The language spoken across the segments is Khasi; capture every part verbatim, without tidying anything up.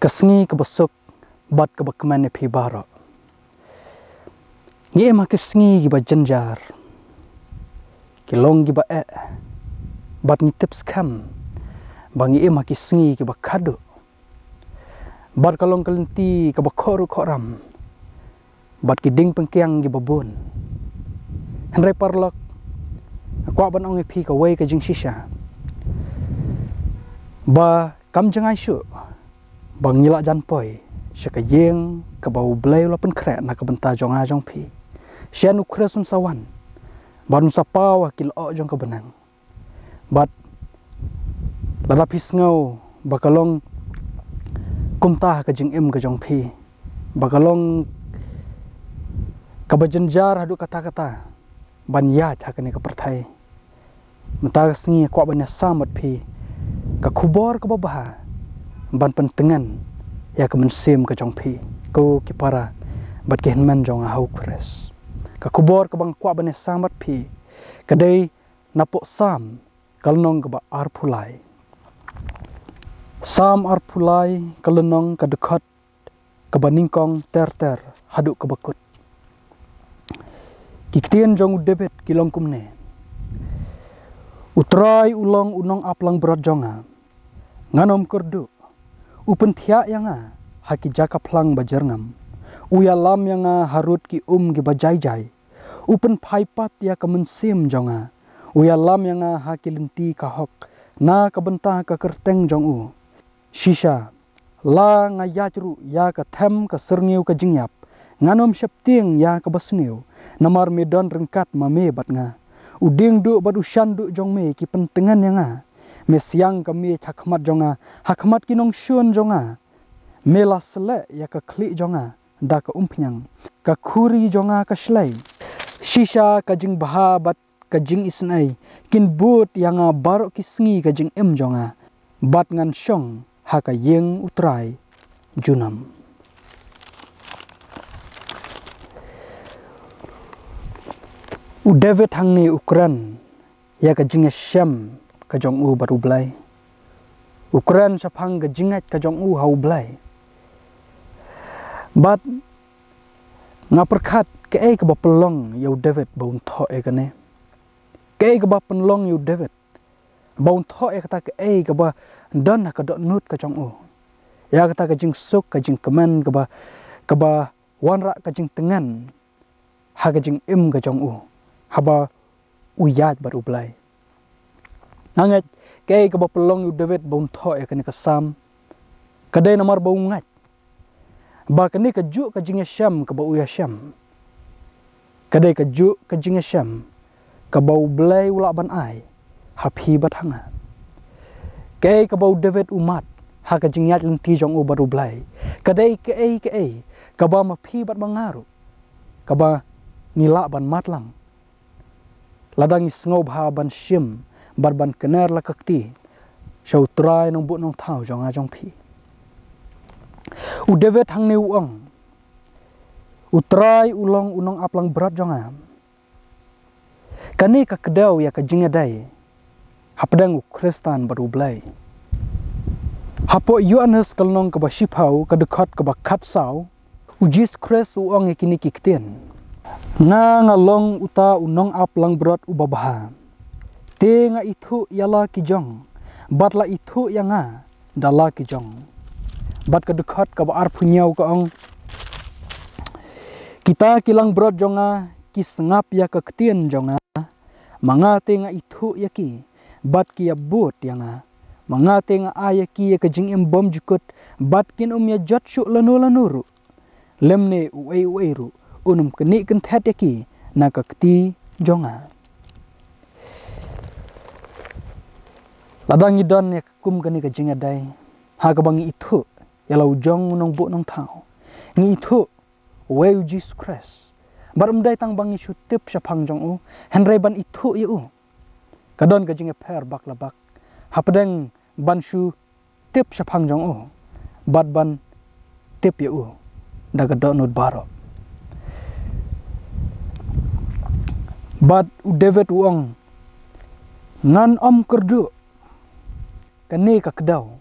Ka sngi kaba suk bad kaba kmen ïa phi baroh. Ngi im ha ki sngi kiba jynjar, ki long kiba eh, bad ngi tip skhem ba ngi im ha ki sngi kiba khadduh, bad ka long ka lynti kaba khohruh khohram, bad ki dieng pynkiang kiba bun. Hynrei paralok, nga kwah ban ong ïa phi kawei ka jingshisha, ba kam jngai shuh ba ngi la jan poi sha ka ïing kaba U Blei u la pynkhreh na ka bynta jong nga jong phi. Shen U Khrist un sa wan bad un sa paw ha ki lyoh jong ka bneng. Bad lada phi sngew ba ka long kumta ha ka jingim ka jong phi, ba ka long kaba jynjar haduh katta katta ban ïaid ha kane ka pyrthei, mynta ka sngi nga kwah ban ïasam bad phi ka khubor kaba bha ban pyntngen ïa ka mynsiem ka jong phi, ko ki para bad ki hynmen jong nga ha U Khrist. Ka khubor kaba nga kwah ban ïasam bad phi ka dei napoh Salm ka lynnong kaba arphew lai. Salm arphew lai ka lynnong, ka dkhot kaba nyngkong ter ter haduh kaba kut. Ki ktien jong u David ki long kumne: U Trai u long u nongaplangbrot jong nga, ngan ym kyrduh. U pynthiah ïa nga ha ki jaka phlang ba jyrngam. U ïalam ïa nga harud ki um kiba jai jai. U pynphai pat ïa ka mynsiem jong nga. U ïalam ïa nga ha ki lynti ka hok na ka bynta ka kyrteng jong u. Shisha la nga ïaid ruh ïa ka them ka syrngiew ka jingïap, ngan ym sheptieng ïa kaba sniew, namar me don ryngkat ma me bad nga. U dieng duh bad u shan duh jong me ki pyntngen ïa nga. Me siang ka miej ha khmat jong nga, ha khmat ki nongshun jong nga. Me la sleh ïa ka khlieh jong nga da ka umphniang, ka khuri jong nga ka shlei. Shisha ka jingbha bad ka jingisynei kin bud ïa nga baroh ki sngi ka jingim jong nga, bad ngan shong ha ka ïing U Trai junom. U David hangne u kren ïa ka jingïashem ka jong u bad U Blei. U kren shaphang ka jingngeit ka jong u ha U Blei. Bad nga pyrkhat kaei kaba pynlong ïa u David ba un thoh ïa kane. Kaei kaba pynlong ïa u David ba un thoh ïa kata kaei kaba don ha ka dohnud ka jong u, ïa kata ka jingsuk ka jingkmen kaba, kaba wanrah ka jingtngen ha ka jingim ka jong u haba u ïaid bad U Blei. Nga ngeit kaei kaba pynlong ïa u David ba un thoh ïa kane ka Salm ka dei namar ba u ngeit ba kane kajuh ka jingïashem kaba u ïashem ka dei kajuh ka jingïashem kaba U Blei u lah ban ai ha phi bad ha nga. Kaei kaba u David u mad ha ka jingïaid lynti jong u bad U Blei ka dei kaei kaei kaba ma phi bad ma nga ruh kaba ngi lah ban mad lang lada ngi sngewbha ban shim bad ban kner la ka kti sha U Trai Nongbuh Nongthaw jong nga jong phi. U David hangne u ong, U Trai u long u nongaplangbrot jong nga. Kane ka kdew ïa ka jingïadei hapdeng u Khristan bad U Blei. Hapoh Ïoannis ka lynnong kaba shiphew ka dkhot kaba khatsaw, u Jisu Khrist u ong ïa kine ki ktien: Nga nga long uta u nongaplangbrot uba bha. Te nga ithuh ïa la ki jong bad la ithuh ïa nga da la ki jong. Bad ka dkhot kaba arphew hynñiew ka ong: Kita ki langbrot jong nga ki sngap ïa ka ktien jong nga. Ma nga te nga ithuh ïa ki bad ki ïabud ïa nga. Ma nga te nga ai ïa ki ïa ka jingim bymjukut bad kin ym ïajot shuh lano lano ruh. Lymne uei uei ruh un ym knieh kynthet ïa ki na ka kti jong nga. Lada ngi don ïa kum kane ka jingïadei ha kaba ngi ithuh ïa la u jong u Nongbuh Nongthaw, ngi ithuh uei u Jisu Khrist, bad ym dei tang ba ngi shu tip shaphang jong u hynrei ban ithuh ïa u, ka don ka jingïapher bak la bak hapdeng ban shu tip shaphang jong u bad ban tip ïa u da ka dohnud baroh. Bad u David u ong, ngan ym kyrduh. Kane ka kdew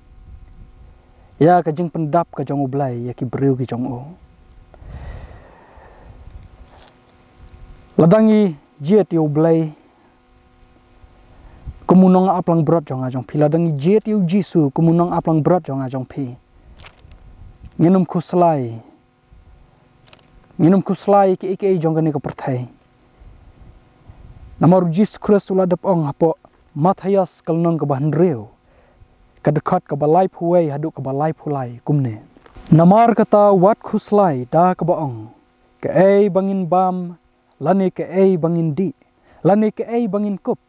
ïa ka jingpyndap ka jong U Blei ïa ki briew ki jong u. Lada ngi jied ïa U Blei kum u nongap langbrot jong nga jong phi, lada ngi jied ïa U Jisu kum u nongap langbrot jong nga jong phi, ngin ym khuslai, ngin ym khuslai ïa kiei kiei jong kane ka pyrthei. Namar U Jisu Khrist u la dep ong hapoh Mathaios ka lynnong kaba hynriew, ka dkhot kaba laiphew wei haduh kaba laiphew lai kumne: Namar kata wat khuslai da kaba ong, kaei ba ngin bam, lane kaei ba ngin dih, lane kaei ba ngin kup.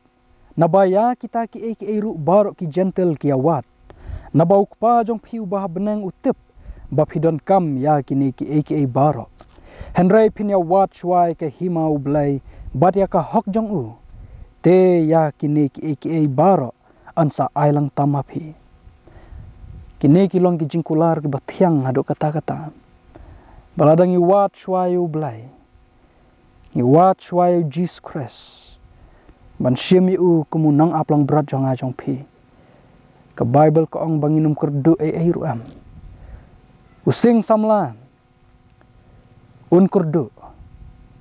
Naba ïa kita kiei kiei ruh baroh ki Jentil ki ïawad. Naba U Kpa jong phi uba ha bneng u tip ba phi donkam ïa kine kiei kiei baroh. Hynrei phin ïawad shuwa ïa ka hima U Blei bad ïa ka hok jong u, te ïa kine kiei kiei baroh yn sa ai lang tam ha phi. Kine ki long ki jingkular kiba thiang haduh katta katta. Ba lada ngi wad shuwa ïa U Blei, ngi wad shuwa ïa U Jisu Khrist ban shim ïa u kum u nongap langbrot jong nga jong phi, ka Baibl ka ong ba ngin ym kyrduh ei ei ruh em. U sing samla un kyrduh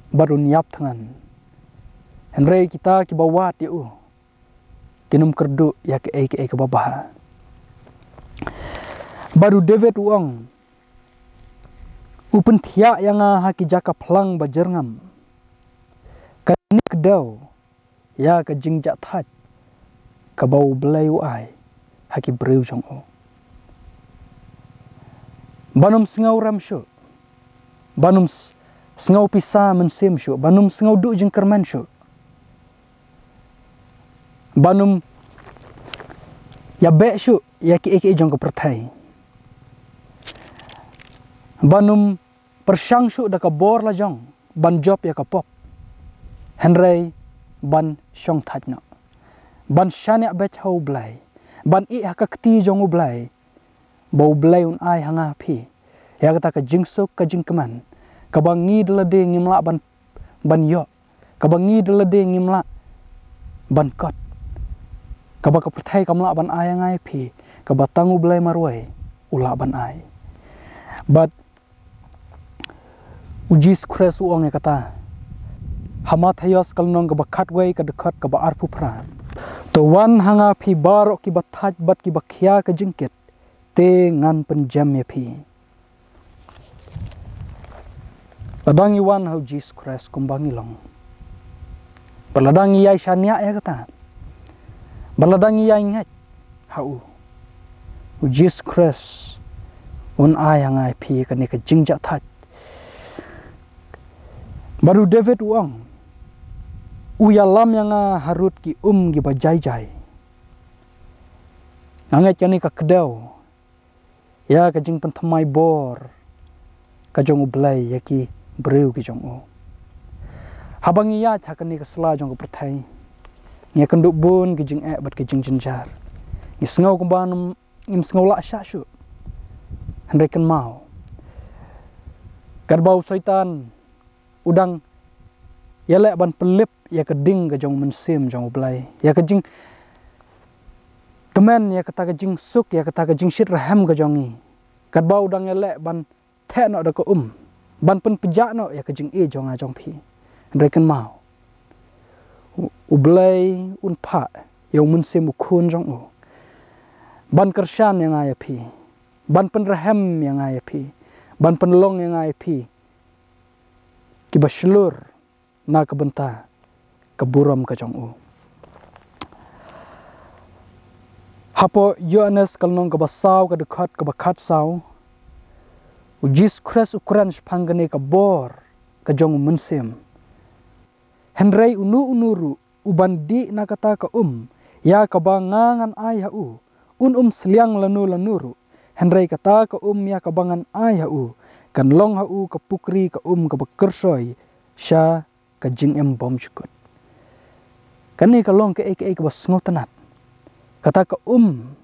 bad un ïap thngan, hynrei kita kiba wad ïa u kin ym kyrduh ïa kaei kaei kaba bha. Bad U David u ong, u pynthiah ïa nga ha ki jaka phlang ba jyrngam. Kane ka dei ïa ka jingjahthait kaba U Blei u ai ha ki briew jong u. Ban ym sngew rem shuh, ban ym s- sngew pisa mynsiem shuh, ban ym sngew duh jingkyrmen shuh, ban ym ïabeh shuh ïa kiei kiei jong ka pyrthei, ban ym pyrshang shuh da ka bor la jong ban jop ïa ka pop, hynrei ban shong thait noh, ban shaniah beit ha U Blei, ban ïeh ha ka kti jong U Blei, ba U Blei un ai ha nga ha phi ïa kata ka jingsuk ka jingkmen kaba ngi da lade ngim lah ban, ban ïoh, kaba ngi da lade ngim lah ban kot, kaba ka pyrthei kam lah ban ai ha nga ha phi, kaba tang U Blei marwei u lah ban ai. Bad U Jisu Khrist u ong ïa kata ha Mathaios ka lynnong kaba khatwei ka dkhot kaba arphew phra: To wan ha nga phi baroh kiba thait bad kiba khia ka jingkit, te ngan pynjem ïa phi. Lada ngi wan ha U Jisu Khrist kumba ngi long, bad lada ngi ïai shaniah ïa kata, bad lada ngi ïai ngeit ha u, U Jisu Khrist un ai ha nga ha phi kane ka jingjahthait. Bad U David u ong, u ïalam ïa nga harud ki um kiba jai jai. Nga ngeit kane ka kdew ïa ka jingpynthymmai bor ka jong U Blei ïa ki briew ki jong u. Haba ngi ïaid ha kane ka sla jong ka pyrthei, ngi ïakynduh bun ki jingeh bad ki jingjynjar. Ngi sngew kumba ngim sngew lah shah shuh, hynrei kynmaw, katba u Soitan u dang ïaleh ban pynlip ïa ka ding ka jong u Mynsiem jong U Blei, ïa ka jingkmen, ïa kata ka jingsuk, ïa kata ka jingshit rhem ka jong ngi, katba u dang ïaleh ban theh noh da ka um, ban pynpjah noh ïa ka jingïeit jong nga jong phi. Hynrei kynmaw, U, U Blei un phah ïa U Mynsiem U Khun jong u ban kyrshan ïa nga ïa phi, ban pynrhem ïa nga ïa phi, ban pynlong ïa nga ïa phi kiba shlur na ka bynta ka burom ka jong u. Hapoh Ïoannis ka lynnong kaba saw ka dkhot kaba khatsaw, U Jisu Khrist u kren shaphang kane ka bor ka jong U Mynsiem. Hynrei uno uno ruh uban dih na kata ka um ïa kaba nga ngan ai ha u, un ym sliang lano lano ruh. Hynrei kata ka um ïa kaba ngan ai ha u kan long ha u ka pukri ka um kaba kyrsoi sha ka jingim bymjukut. Kane ka long kaei kaei kaba sngewtynnat. Kata ka um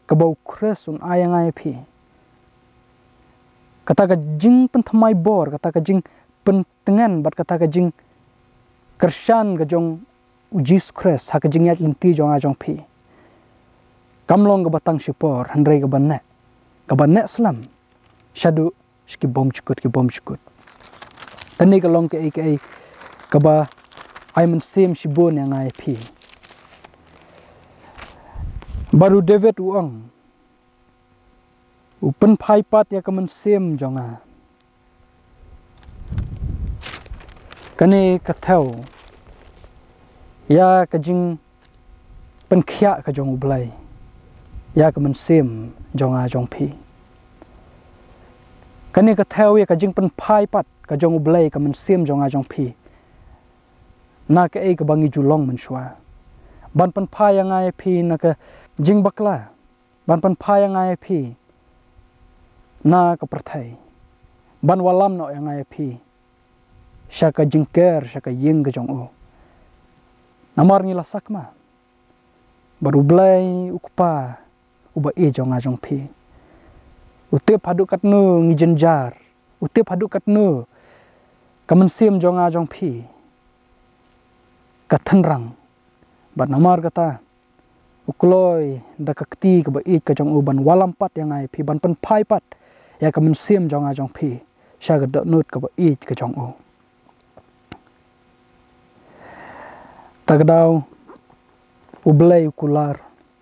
kaba U Khrist un ai ïa nga ïa phi, kata ka jingpynthymmai bor, kata ka jingpyntngen bad kata ka jingkyrshan ka jong U Jisu Khrist ha ka jingïaid lynti jong nga jong phi, kam long kaba tang shipor, hynrei kaba neh. kaba neh slem shaduh sha ki bymjukut, ki bymjukut. Kane ka long kaei kaei kaba ai mynsiem shibun ïa nga ïa phi. Bad u David u ong, u pynphai pat ïa ka mynsiem jong nga. Kane ka thew ïa ka jingpynkhiah ka jong U Blei ïa ka mynsiem jong nga jong phi. Kane ka thew ïa ka jingpynphai pat ka jong U Blei ka mynsiem jong nga jong phi. Na kaei kaba ngi ju long mynshuwa. Ban pynphai ïa nga ïa phi na ka jingbakla. Ban pynphai ïa nga ïa phi na ka pyrthei. Ban wallam noh ïa nga ïa phi sha ka jingker, sha ka ïing ka jong u. Namar ngi la sakma bad U Blei U Kpa uba ïeit jong nga jong phi. U tip haduh katno ngi jynjar. U tip haduh katno ka mynsiem jong nga jong phi ka tynrang. Bad namar kata u kloi da ka kti kaba ïeit ka jong u ban wallam pat ïa nga ïa phi, ban pynphai pat ïa ka mynsiem jong nga jong phi sha ka dohnud kaba ïeit ka jong u. Ta ka daw U Blei u kular,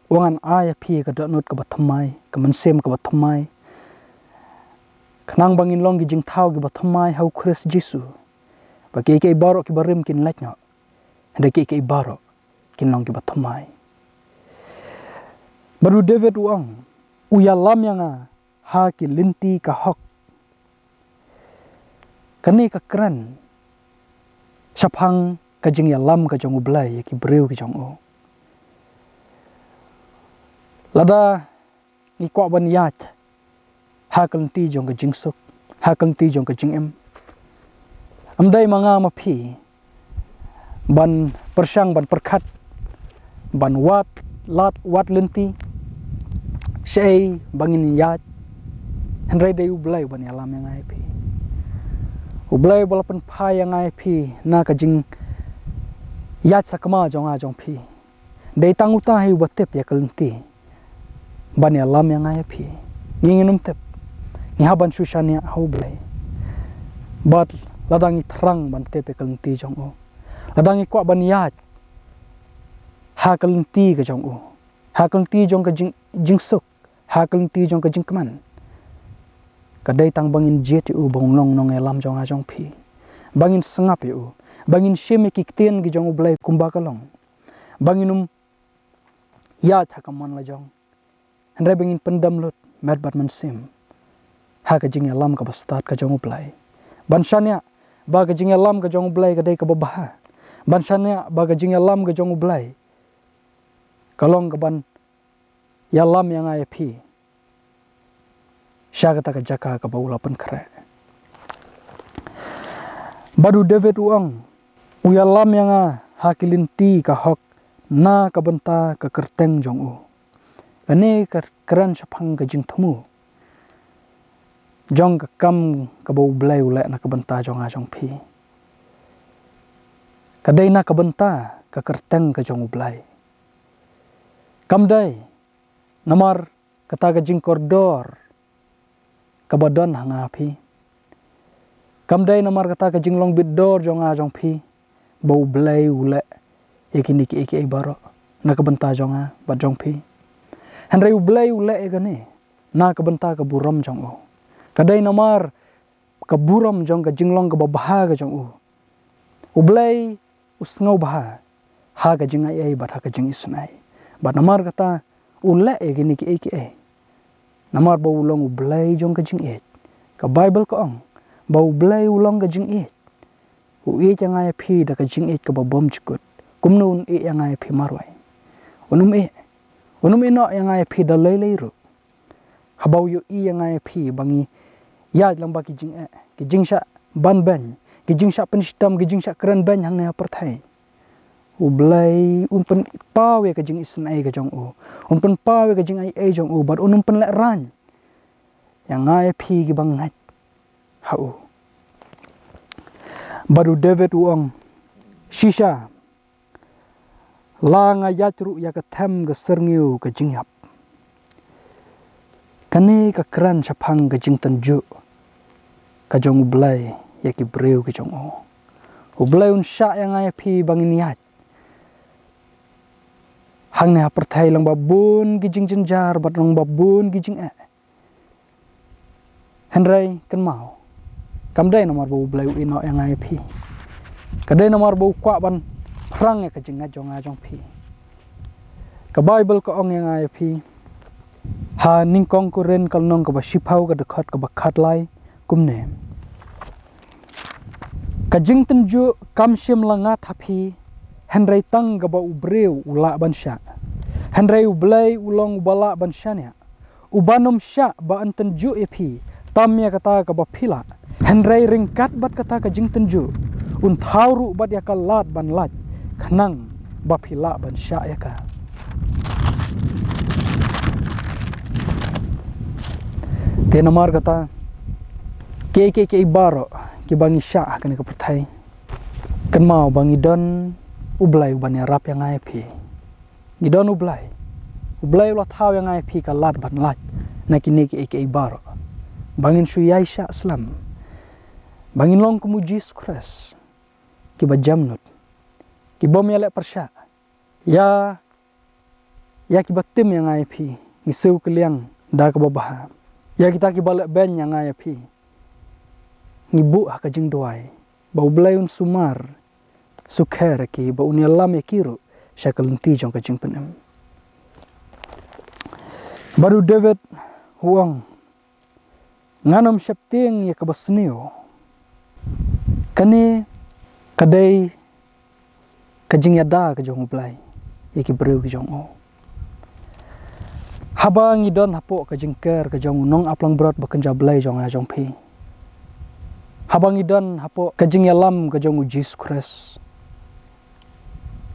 u ong ngan ai ïa phi ka dohnud kaba thymmai, ka mynsiem kaba thymmai, khnang ba ngin long ki jingthaw kiba thymmai ha U Khrist Jisu. Ba kiei kiei baroh kiba rim kin lait noh, hynrei kiei kiei baroh kin long kiba thymmai. Bad u David u ong, u ïalam ïa nga ha ki lynti ka hok. Kane ka kren shaphang ka jingïalam ka jong U Blei ïa ki briew ki jong u. Lada ngi kwah ban ïaid ha ka lynti jong ka jingsuk, ha ka lynti jong ka jingim, ym dei ma nga ma phi ban pyrshang, ban pyrkhat, ban wad lad wad lynti shaei ba ngin ïaid, hynrei dei U Blei uban ïalam ïa nga ïa phi. U Blei uba la pynphai ïa nga ïa phi na ka jingïaid sakma jong nga jong phi. Dei tang uta hi uba tip ïa ka lynti ban ïalam ïa nga ïa phi. Ngi ngin ym tip. Ngi hap ban shu shaniah ha U Blei. Bad lada ngi thrang ban tip ïa ka lynti jong u, lada ngi kwah ban ïaid ha ka lynti ka jong u, ha ka lynti jong ka jing, jingsuk, ha ka lynti jong ka jingkmen, ka dei tang ba ngin jied ïa u ba un long nongïalam jong nga jong phi, ba ngin sngap ïa u, ba ngin shim ïa ki ktien ki jong U Blei kumba ka long, ba ngin ym ïaid ha ka mon la jong, hynrei ba ngin pyndem lut met bad mynsiem ha ka jingïalam kaba stad ka jong U Blei. Ban shaniah ba ka jingïalam ka jong U Blei ka dei kaba bha. Ban shaniah ba ka jingïalam ka jong U Blei ka long kaban ïalam ïa nga ïa phi sha kata ka jaka kaba u la pynkhreh. Bad u David u ong, u ïalam ïa nga ha ki lynti ka hok na ka bynta ka kyrteng jong u. Kane ka kren shaphang ka jingthmu jong ka kam kaba U Blei u leh na ka bynta jong nga jong phi. Ka dei na ka bynta ka kyrteng ka jong U Blei. Kam dei namar kata ka jingkordor kaba don ha nga ha phi. Kam dei namar kata ka jinglong bit dor jong nga jong phi ba U Blei u leh ïa kine kiei kiei baroh na ka bynta jong nga bad jong phi. Hynrei U Blei u leh ïa kane na ka bynta ka burom jong u. Ka dei namar ka burom jong ka jinglong kaba bha ka jong u. U Blei u sngewbha ha ka jingaiei bad ha ka jingisynei. Bad namar kata u leh ïa kine kiei kiei. Namar ba u long U Blei jong ka jingïeit. Ka Baibl ka ong ba U Blei u long ka jingïeit. U ïeit ïa nga ïa phi da ka jingïeit kaba bymjukut. Kumno un ïeit ïa nga ïa phi marwei? Un ym ïeit. Un ym ïehnoh ïa nga ïa phi da lei lei ruh. Haba u ïohi ïa nga ïa phi ba ngi ïaid lyngba ki jingeh, ki jingshah banbeiñ, ki jingshah pynshitom, ki jingshah kren beiñ hangne ha pyrthei, U Blei un pynpaw ïa ka jingisynei ka jong u, un pynpaw ïa ka jingaiei jong u, bad un ym pynlehraiñ ïa nga ïa phi kiba ngeit ha u. Bad u David u ong, shisha, la nga ïaid ruh ïa ka them ka syrngiew ka jingïap, Kane ka kren shaphang ka jingtynjuh ka jong U Blei ïa ki briew ki jong u. U Blei un shah ïa nga ïa phi ba ngin ïaid hangne ha pyrthei lyngba bun ki jingjynjar bad lyngba bun ki jingeh. Hynrei kynmaw, kam dei namar ba U Blei u ïehnoh ïa nga ïa phi. Ka dei namar ba u kwah ban phrang ïa ka jingngeit jong nga jong phi. Ka Baibl ka ong ïa nga ïa phi ha Nyngkong Korinth ka lynnong kaba shiphew ka dkhot kaba khatlai kumne: Ka jingtynjuh kam shym la ngat ha phi, hynrei tang kaba u briew u lah ban shah. Hynrei U Blei u long uba lah ban shaniah, uban ym shah ba yn tynjuh ïa phi tam ïa kata kaba phi lah, hynrei ryngkat bad kata ka jingtynjuh un thaw ruh bad ïa ka lad ban lait, khnang ba phi lah ban shah ïa ka. Te namar kata, kiei kiei kiei baroh kiba ngi shah ha kane ka pyrthei, kynmaw ba ngi don U Blei uban ïarap ïa nga ïa phi. Ngi don U Blei. U Blei u la thaw ïa nga ïa phi ka lad ban lait na kine kiei kiei baroh, ba ngin shu ïai shah slem, ba ngin long kum U Jisu Khrist, kiba jemnud, ki bym ïaleh pyrshah. Ïa, ïa kiba tim ïa nga ïa phi ngi siew kylliang da kaba bha. Ïa kita kiba leh beiñ ïa nga ïa phi ngi buh ha ka jingduwai ba U Blei un sumar sukher ïa ki, ba un ïalam ïa ki ruh sha ka lynti jong ka jingpynim. Bad u David u ong, ngan ym sheptieng ïa kaba sniew. Kane ka dei ka jingïada ka jong U Blei ïa ki briew ki jong u. Haba ngi don hapoh ka jingker ka jong u nongaplangbrot ba kynja blei jong nga jong phi, haba ngi don hapoh ka jingïalam ka jong U Jisu Khrist,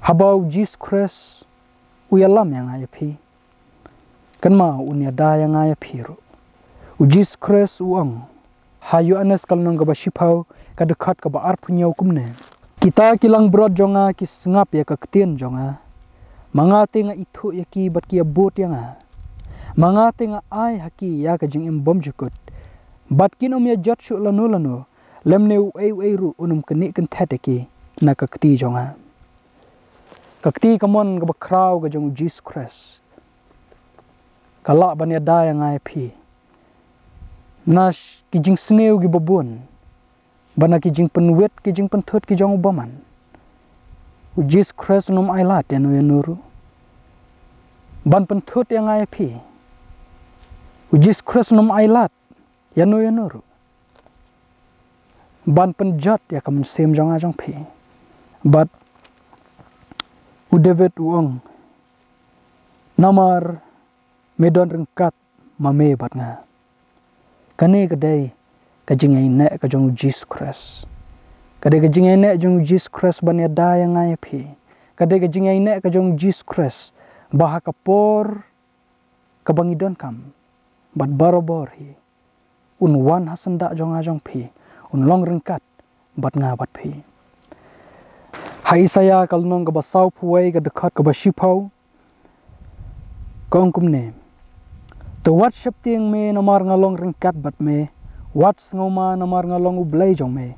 haba U Jisu Khrist u ïalam ïa nga ïa phi, kynmaw un ïada ïa nga ïa phi ruh. U Jisu Khrist u ong ha Ïoannis ka lynnong kaba shiphew ka dkhot kaba arphew hynñiew kumne: Kita ki langbrot jong nga ki sngap ïa ka ktien jong nga. Ma nga te nga ithuh ïa ki bad ki ïabud ïa nga. Ma nga te nga ai ha ki ïa ka jingim bymjukut, bad kin ym ïajot shuh lano lano, lymne uei uei ruh un ym knieh kynthet ïa ki na ka kti jong nga. Ka kti kamon kaba khraw ka jong U Jisu Khrist ka lah ban ïada ïa nga ïa phi na ki jingsniew kiba bun, bad na ki jingpynwit ki jingpynthut ki jong u bymman. U Jisu Khrist un ym ailad ïano ïano ruh ban pynthut ïa nga ïa phi. U Jisu Khrist un ym ailad ïano ïano ruh ban pynjot ïa ka mynsiem jong nga jong phi. Bad u David u ong, namar me don ryngkat ma me bad nga. Kane ka dei ka jingïaineh ka jong U Jisu Khrist. Ka dei ka jingïaineh jong U Jisu Khrist ban ïada ïa nga ïa phi. Ka dei ka jingïaineh ka jong U Jisu Khrist ba ha ka por kaba ngi donkam bad barabor hi un wan ha syndah jong nga jong phi, un long ryngkat bad nga bad phi. Ha Isaïah ka lynnong kaba sawphew wei ka dkhot kaba shiphew ka ong kumne: To wat sheptieng me namar nga long ryngkat bad me, wat sngewma namar nga long U Blei jong me.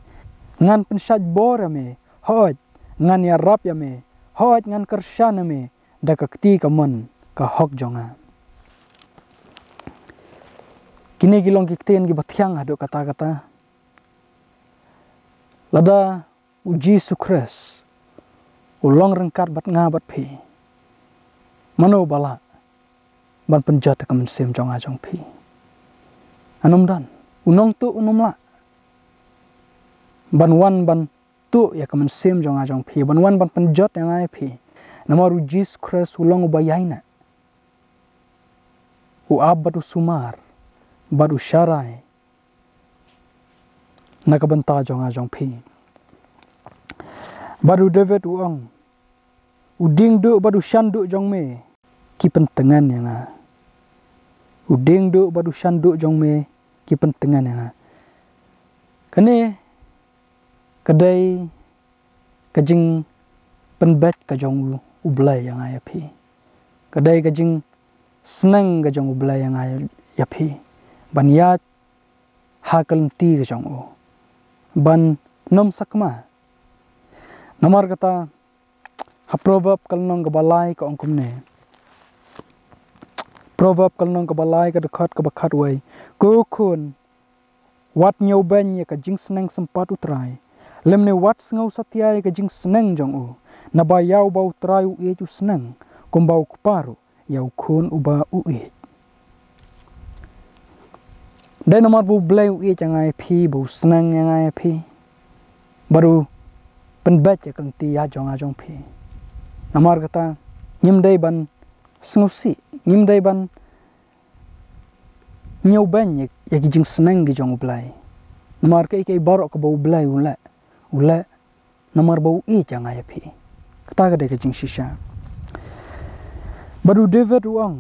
Ngan pynshait bor ïa me, hooid, ngan ïarap ïa me, hooid, ngan kyrshan ïa me da ka kti kamon ka hok jong nga. Kine ki long ki ktien kiba thiang haduh katta katta. Lada U Jisu Khrist u long ryngkat bad nga bad phi, mano ba lah ban pynjot ïa ka mynsiem jong nga jong phi? Ngan ym don. U nongtuh un ym lah ban wan ban tuh ïa ka mynsiem jong nga jong phi, ban wan ban pynjot ïa nga ïa phi. Namar U Jisu Khrist u long uba ïaineh, u ap bad u sumar bad u sharai na ka bynta jong nga jong phi. Bad u David u ong, u diengduh bad u shanduh jong me ki pyntngen ïa nga. U diengduh bad u shanduh jong me ki pyntngen ïa nga. Kane ka dei ka jingpynbeit ka jong U Blei ïa nga ïa phi. Ka dei ka jingsneng ka jong U Blei ïa nga, ïa phi, ban ïaid ha ka lynti ka jong u, ban nym sakma. Namar kata, ha Proverb ka lynnong kaba lai ka ong kumne. Proverb ka lynnong kaba lai ka dkhot kaba khatwei. Ko khun, wat ñiewbeiñ ïa ka jingsneng sympat U Trai, lymne wat sngew satia ïa ka jingsneng jong u, naba ïa uba U Trai u ïeit u sneng, kumba u kpa ruh ïa u khun uba u ïeit. Dei namar ba U Blei u ïeit ïa nga ïa phi, ba u sneng ïa nga ïa phi, bad u pynbeit ïa ka lynti ïaid jong nga jong phi. Namar kata, ngim dei ban sngewsih, ngim dei ban ñiewbeiñ ïa, ïa ki jingsneng ki jong U Blei. Namar kaei kaei baroh kaba U Blei u leh, u leh namar ba u ïeit ïa nga ïa phi. Kata ka dei ka jingshisha. Bad u David u ong,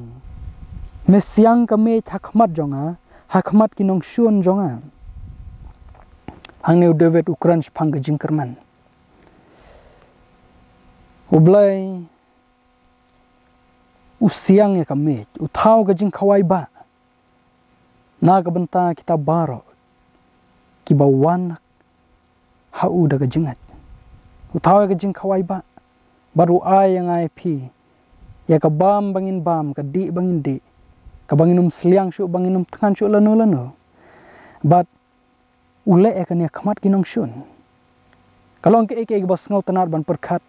me siang ka miej ha khmat jong nga, ha khmat ki nongshun jong nga. Hangne u David u kren shaphang ka jingkyrmen. U Blei u siang ïa ka miej, u thaw ka jingkhawai bah na ka bynta kita baroh kiba wan ha u da ka jingngeit. U thaw ïa ka jingkhawai bah, bad u ai ïa nga ïa phi ïa ka bam ba ngin bam, ka dih ba ngin dih, kaba ngin ym sliang shuh, ba ngin ym thngan shuh lano lano. Bad u leh ïa kane ha khmat ki nongshun. Ka long kaei kaei kaba sngewtynnat ban pyrkhat,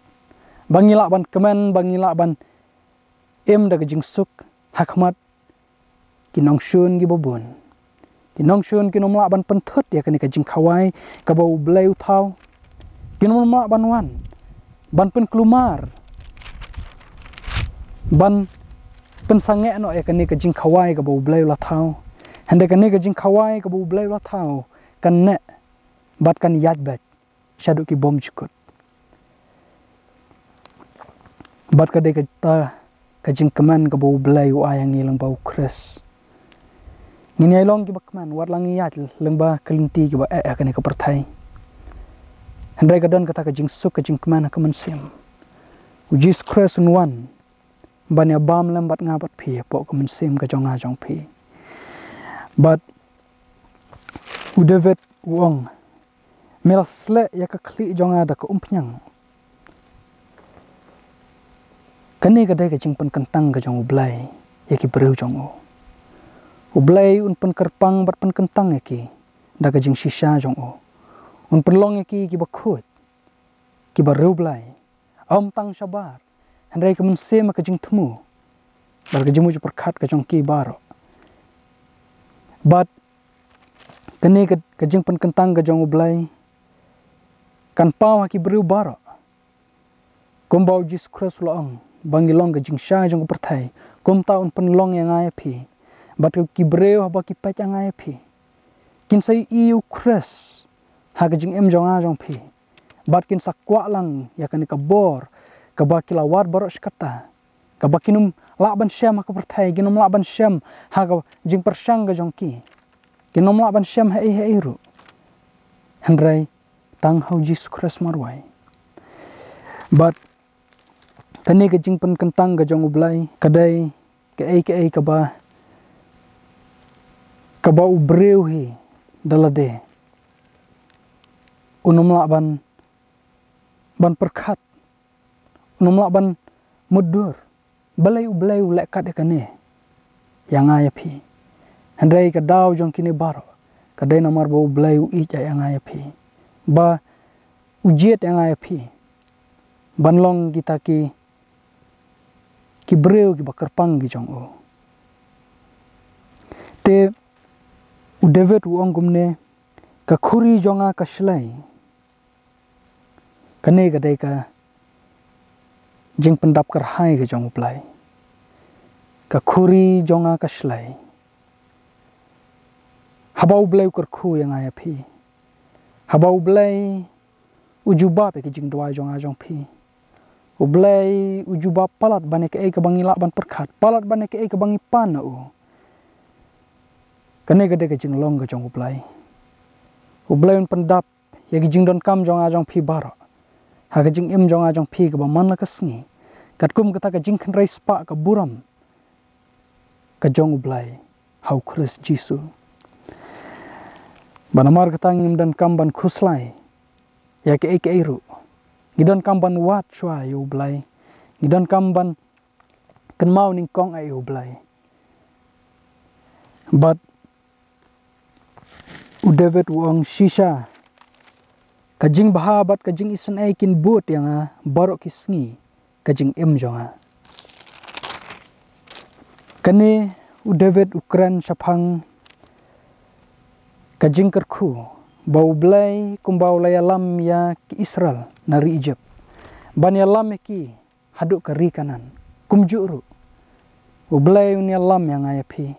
ba ngi lah ban kmen, ba ngi lah ban im da ka jingsuk ha khmat ki nongshun kiba bun. Ki nongshun kin ym lah ban pynthut ïa kane ka jingkhawai kaba U Blei u thaw. Kin ym lah ban wan ban pynkulmar, ban pynsangeh noh ïa kane ka jingkhawai kaba U Blei u la thaw. Hynrei kane ka jingkhawai kaba U Blei u la thaw kan neh bad kan ïaid beit shaduh ki bymjukut. Bad ka dei kata ka jingkmen kaba U Blei u ai ïa ngi lyngba U Khrist. Ngin ïai long kiba kmen wat la ngi ïaid lyngba ka lynti kaba eh ha kane ka pyrthei. Hynrei ka don kata ka jingsuk, ka jingkmen ha ka mynsiem. U Jisu Khrist un wan ban ïa bam lem bad nga bad phi hapoh ka mynsiem ka jong nga jong phi. Bad u David u ong, me la sleh ïa ka khlieh jong nga da ka umphniang. Kane ka dei ka jingpynkyntang ka jong U Blei ïa ki briew jong u. U Blei un pynkyrpang bad pynkyntang ïa ki da ka jingshisha jong u. Un pynlong ïa ki kiba khuid, kiba riewblei, ym tang shabar, hynrei ka mynsiem, ka jingthmu bad ka jingmut jingpyrkhat ka jong ki baroh. Bad kane ka, ka jingpynkyntang ka jong U Blei kan paw ha ki briew baroh. Kumba u Jisu Khrist u la ong ba ngi long ka jingshai jong ka pyrthei, kumta un pynlong ïa nga ïa phi. Bad ki briew haba ki peit ïa nga ïa phi, kin sa ïohi ïa u Khrist ha ka jingim jong nga jong phi. Bad kin sa kwah lang ïa kane ka bor kaba ki la wad baroh shi katta, kaba kin ym lah ban shem ha ka pyrthei, kin ym lah ban shem ha ka jingpyrshang ka jong ki, kin ym lah ban shem haei haei ruh, hynrei tang ha u Jisu Khrist marwei. Bad kane ka jingpynkyntang ka jong U Blei ka dei kaei kaei kaba, kaba u briew hi da lade un ym lah ban, ban pyrkhat, un ym lah ban mutdur. Balei U Blei u leh kat ïa kane ïa nga ïa phi? Hynrei ka daw jong kine baroh ka dei namar ba U Blei u ïeit ïa nga ïa phi, ba u jied ïa nga ïa phi ban long kita ki, ki briew kiba kyrpang ki jong u. Te u David u ong kumne, ka khuri jong nga ka shlei. Kane ka dei ka jingpyndap kyrhai ka jong U Blei. Ka khuri jong nga ka shlei. Haba U Blei u kyrkhu ïa nga ïa phi, haba U Blei u jubab ïa ki jingduwai jong nga jong phi, U Blei u jubab palat ban ïa kaei kaba ngi lah ban pyrkhat, palat ban ïa kaei kaba ngi pan na u. Kane ka dei ka jinglong ka jong U Blei. U Blei un pyndap ïa ki jingdonkam jong nga jong phi baroh ha ka jingim jong nga jong phi kaba man la ka sngi, katkum kata ka jingkhynrei spah ka burom ka jong U Blei ha u Khrist Jisu. Bad namar kata ngim donkam ban khuslai ïa kiei kiei ruh. Ngi donkam ban wad shuwa ïa u Blei. Ngi donkam ban kynmaw nyngkong ïa u Blei. Bad u David u ong shisha, ka jingbha bad ka jingisynei kin bud ïa nga baroh ki sngi ka jingim jong nga. Kane u David u kren shaphang ka jingkyrkhu ba u Blei kumba u la ïalam ïa ki Israel na ri Egypt, ban ïalam ïa ki haduh ka ri Kanaan. Kumjuh ruh u Blei un ïalam ïa nga ïa phi.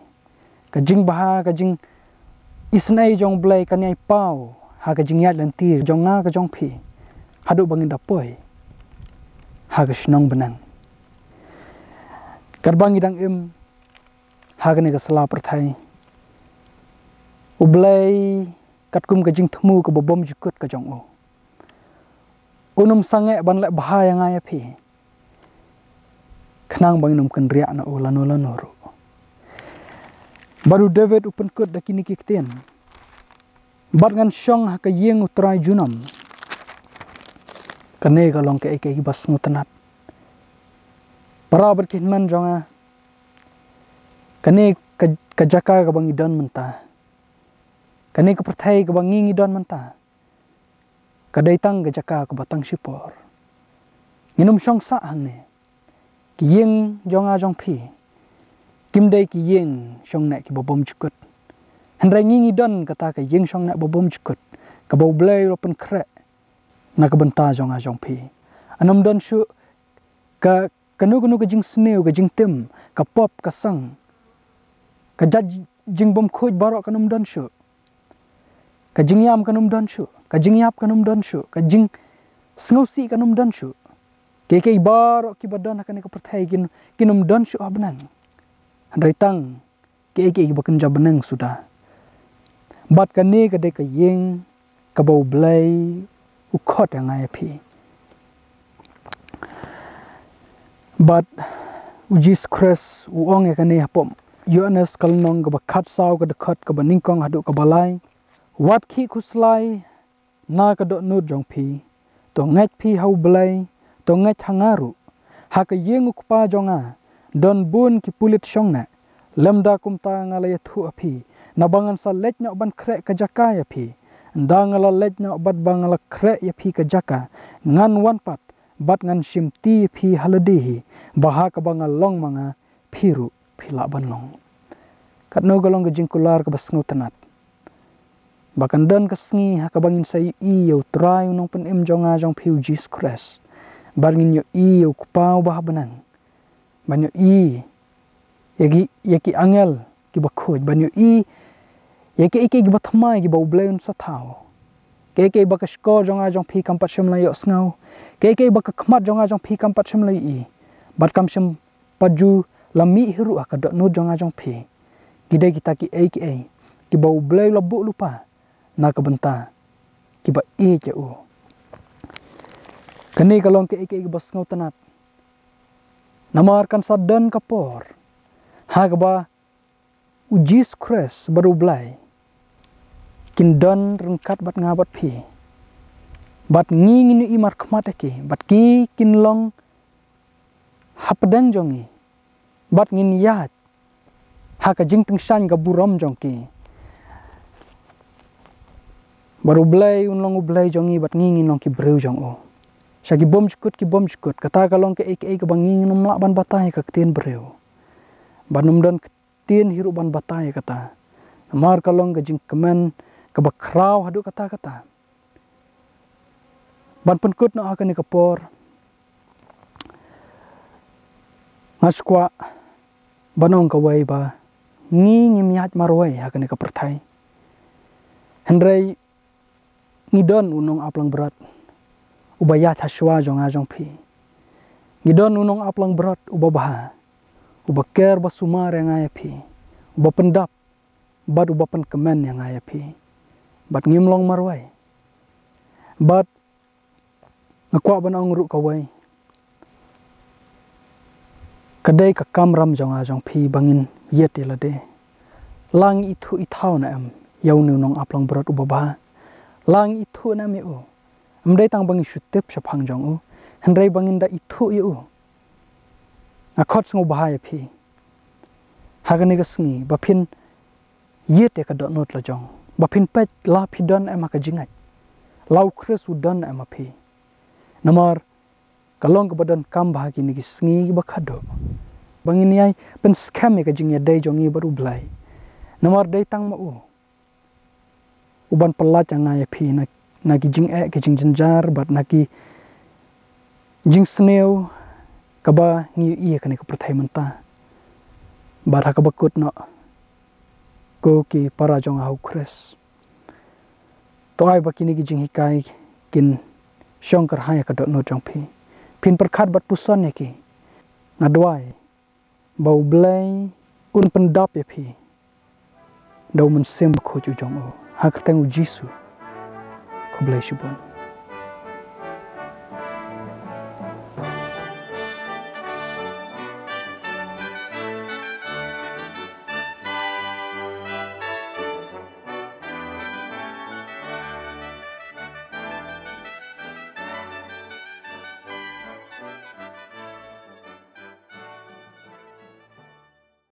Ka jingbha, ka jingisynei jong u Blei kan ïai paw ha ka jingïaid lynti jong nga ka jong phi, haduh ba ngin da poi ha ka shnong bneng. Katba ngi dang im ha kane ka sla pyrthei, u Blei katkum ka jingthmu kaba bymjukut ka jong u, un ym sangeh ban leh bha ïa nga ïa phi khnang ba ngin ym kynriah na u lano lano ruh. Bad u David u pynkut da kine ki ktien: Bad ngan shong ha ka ïing u Trai junom. Kane ka long kaei kaei ba sngewtynnat. Para bad ki hynmen jong nga, kane ka, ka jaka kaba ngi don mynta, kane ka pyrthei kaba ngi ngi don mynta, ka dei tang ka jaka kaba tang shipor. Ngin ym shong sah hangne. Ki ïing jong nga jong phi kim dei ki ïing shong neh kiba bymjukut. Hynrei ngi ngi don kata ka ïing shong neh ba bymjukut kaba u Blei u la pynkhreh na ka bynta jong nga jong phi. Kan ym don shuh ka kano kano ka jingsniew, ka jingtim, ka pop, ka sang, ka jait jingbymkhuid baroh kan ym don shuh. Ka jingïam kan ym don shuh, ka jingïap kan ym don shuh, ka jingsngewsih kan ym don shuh. Kiei kiei baroh kiba don ha kane ka pyrthei kin, kin ym don shuh ha bneng. Hynrei tang kiei kiei kiba kynja bneng suda. Bad kane ka dei ka ïing kaba u Blei u khot ïa nga ïa phi. Bad u Jisu Khrist u ong ïa kane hapoh Ïoannis ka lynnong kaba khatsaw, ka dkhot kaba nyngkong haduh kaba lai: Wat khih khuslai na ka dohnud jong phi. To ngeit phi ha u Blei, to ngeit ha nga ruh. Ha ka ïing u Kpa jong nga don bun ki pulit shong neh. Lymda kumta nga la ïathuh ha phi, naba ngan sa leit noh ban khreh ka jaka ïa phi. Ynda nga la leit noh bad ba nga la khreh ïa phi ka jaka, ngan wan pat bad ngan shimti ïa phi ha lade hi, ba ha kaba nga long ma nga, phi ruh phi lah ban long. Katno ka long ka jingkular kaba sngewtynnat, ba kan don ka sngi ha kaba ngin sa ïohi ïa u Trai u Nongpynim jong nga jong phi u Jisu Khrist, bad ngin ïohi ïa u Kpa uba ha bneng, ban ïohi ïa ki, ïa ki angel kiba khuid, ban ïohi ïa kiei kiei kiba thymmai kiba u Blei un sa thaw. Kiei kiei ba ka shkor jong nga jong phi kam pat shym la ïohsngew, kiei kiei ba ka khmat jong nga jong phi kam pat shym la ïohi, bad kam shym pat ju la mih hi ruh ha ka dohnud jong nga jong phi, ki dei kita kiei kiei kiba u Blei u la buh lypa na ka bynta kiba ïeit ïa u. Kane ka long kaei kaei kaba sngewtynnat, namar kan sa don ka por ha kaba u Jisu Khrist bad u Blei kin don ryngkat bad nga bad phi, bad ngi ngin ïohi markhmat ïa ki, bad ki kin long hapdeng jong ngi, bad ngin ïaid ha ka jingtyngshaiñ ka burom jong ki. Bad u Blei un long u Blei jong ngi, bad ngi ngin long ki briew jong u. Sha ki bymjukut ki bymjukut, kata ka long kaei kaei kaba ngi ngin ym lah ban batai ha ka ktien briew, ban ym don ktien hi ruh ban batai ïa kata, namar ka long ka jingkmen kaba khraw haduh katta katta. Ban pynkut noh ha kane ka por, nga sngewkwah ban ong kawei ba ngi ngim ïaid marwei ha kane ka pyrthei. Hynrei ngi don u nongaplangbrot uba ïaid hashwa jong nga jong phi. Ngi don u nongaplangbrot uba bha, uba ker ba sumar ïa nga ïa phi, uba pyndap bad uba pynkmen ïa nga ïa phi, bad ngim long marwei. Bad nga kwah ban ong ruh kawei, ka dei ka kamram jong nga jong phi ba ngin ïeit ïa lade. La ngi ithuh ithaw ne em ïa une u nongaplong brot uba bha? La ngi ithuh ne em ïa u? Ym dei tang ba ngi shu tip shaphang jong u, hynrei ba ngin da ithuh ïa u. Nga khot sngewbha ïa phi ha kane ka sngi ba phin ïit ïa ka dohnud la jong, ba phin peit la phi don em ha ka jingngeit, la U Khrist u don em ha phi. Namar ka long kaba donkam bha ha kine ki sngi kiba khadduh ba ngin ïai pynskhem ïa ka jingïadei jong ngi bad U Blei. Namar dei tang ma u uban pyllait ïa nga ïa phi na, na ki jingeh, ki jingjynjar bad na ki jingsniew kaba ngi ïohi ha kane ka pyrthei mynta. Bad ha kaba kut noh, ko ki para jong nga ha U Khrist, to ai ba kine ki jinghikai kin shong kyrhai ïa ka dohnud jong phi. Phin pyrkhat bad puson ïa ki. Nga duwai ba U Blei un pyndap ïa phi da U Mynsiem Bakhuid u jong u, ha ka kyrteng U Jisu. Khublei shibun.